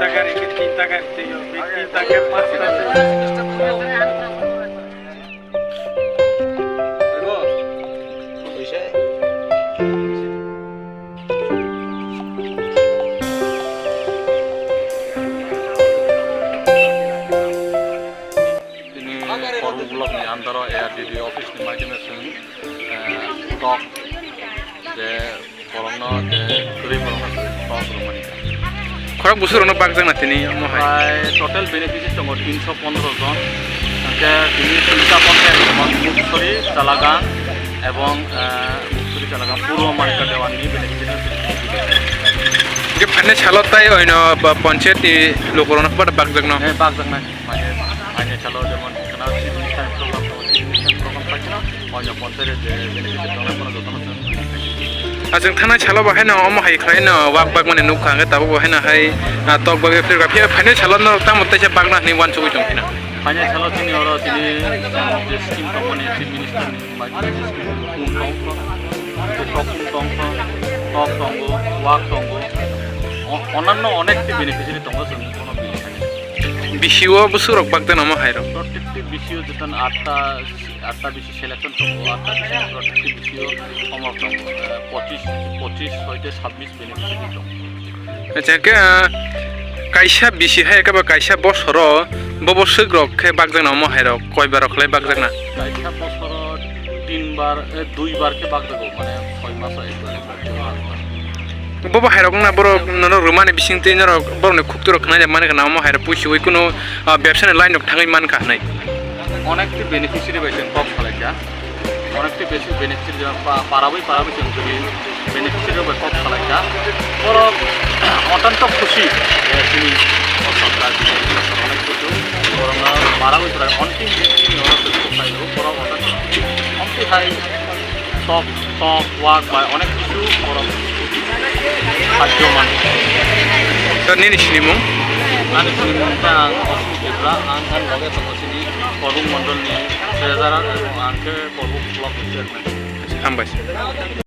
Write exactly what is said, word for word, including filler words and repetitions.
Tagar, ini tinta kan, tiga, tinta kan, pas, pas. Tini Kormo block ni under o A R D D office ni maidome chwng, eh, tok je borokno je kwrwi borokno tok rwmani. Khorok busurokno bakjakna tini omo hai. Prai total beneficiary tongo tinsho pondro jon. Hwnkhe tini tinta panchayat tongo Muksori, Chalagang ebong, eh, Muksori, Chalagang puro Manikya Dewan ni beneficiary. Hwnkhe phainai salo tai oino ba panchayat ni lukurokno bada bakjakno. Eh, bakjaknai. Phainai, phainai salo jemon khna chief minister ni program tongo, chief minister ni program paikhe no oino panchayat je beneficiary tongnai bono jotono chwng. Ah, chwng thanai salo bo haino omo hai khlaino wak bak mani nukha, hwnkhe tabuk bo haino hai, ah, tok bagwi phirkha. Phiya phainai salo norok tamo teisa bakna hinwi uansugwi tong phina? Phainai salo chini oro chini je scheme tongmani chief minister ni bai je scheme kum tong, je tok kum tong, tok tongo, wak tongo, o-, onanno onek beneficiary tongo chwng bono bini thani. Bisi o busurok bakjakna omo hai rok? Protective bisi o jetan atta, atta bisi selection tongo, atta bisi protective bisi o omo tongo, eh, pochis, pochis hoite sabbish beneficiary tongo. Acha, ke, ah, kaisa bisi hai eke ba kaisa bosoro bobo swk rok khe bakjakna omo hai rok koi bar rok khlai bakjakna? Kaisa bosoro tin bar, eh, dui bar khe bakjago, mane soi maso ekbar, ekbar khe bakjago. Bobo hai rok wngna borok nono rwmani bisingtwi norok borokni khukturok khwnai mani khna omo hai rok puisiui kunu, ah, bebsani line rok thangwi mankha hinwi. Onekti beneficiary bai chwng kok salaikha. Onekti besi beneficiary jemon pa-, parawi parawi chwng twi beneficiary bai kok salaikha. Borok otanto khusi, eh, chini sorkar, onek kichu borokno parawi parawi ontim je chini oro chwng kok khaio, borok otanto khusi. Omtwi hai tok, tok, wak bai onek kichu borok sahajyo mano. Sir, nini sinimung? Ani sinimung khe ang Osmo Tripura, ang ani loge tongo chini Korbuk mondol ni treasurer, ebong ang khe Korbuk block ni chairman. Hambai.